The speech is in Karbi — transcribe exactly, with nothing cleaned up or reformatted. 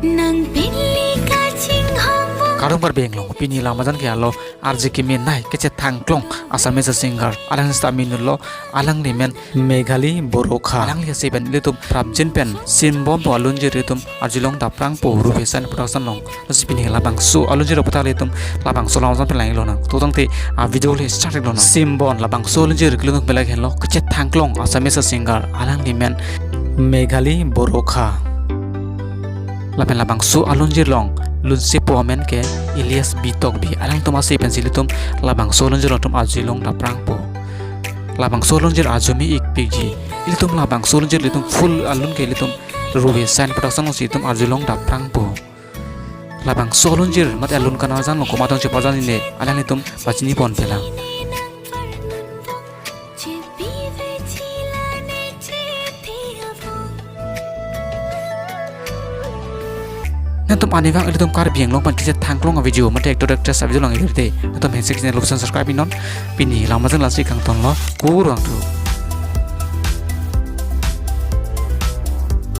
Nang pini kachinghon. Kardom Karbi Anglong, pini lam ajan ke alo R J Kiminai kachethangklong Assamese singer, alang sita minutlo, alangli men Meghali Borokha. Alangli ase pen ilitum prapjin pen simbompo alunjir ilitum arjulong daprangpo Ruby Shine Production along. Lasi pini labangso alunjir aputhak ilitum labangso lam ajan pen lang-ik lonang. To tangte a video le start lonang. Simbon labangso alunjir kilitum pelak henlo kachethangklong Assamese singer, alangli men Meghali Borokha. Lapen labangso alunjir along lunsepo amen ke Elias Bitokbi, alangtum ase pensi ilitum labangso alunjir along ilitum arjulong daprangpo. Labangso alunjir arju me-ik pikji. Ilitum labangso alunjir ilitum full alun ke ilitum Ruby Shine Production alongsi ilitum arjulong daprangpo. Labangso alunjir mate alun kanarjan along komat tong cheparjan ine, alanglitum pachini ponpe lang. Nangtum anivang ilitum Karbi Anglong pen kachethangklong a video mate actor actress a video lang-ik te, nangtum hensek channel lo subscribe iknon. Pini lam ajan lasi kangtonlo, kurvangthu.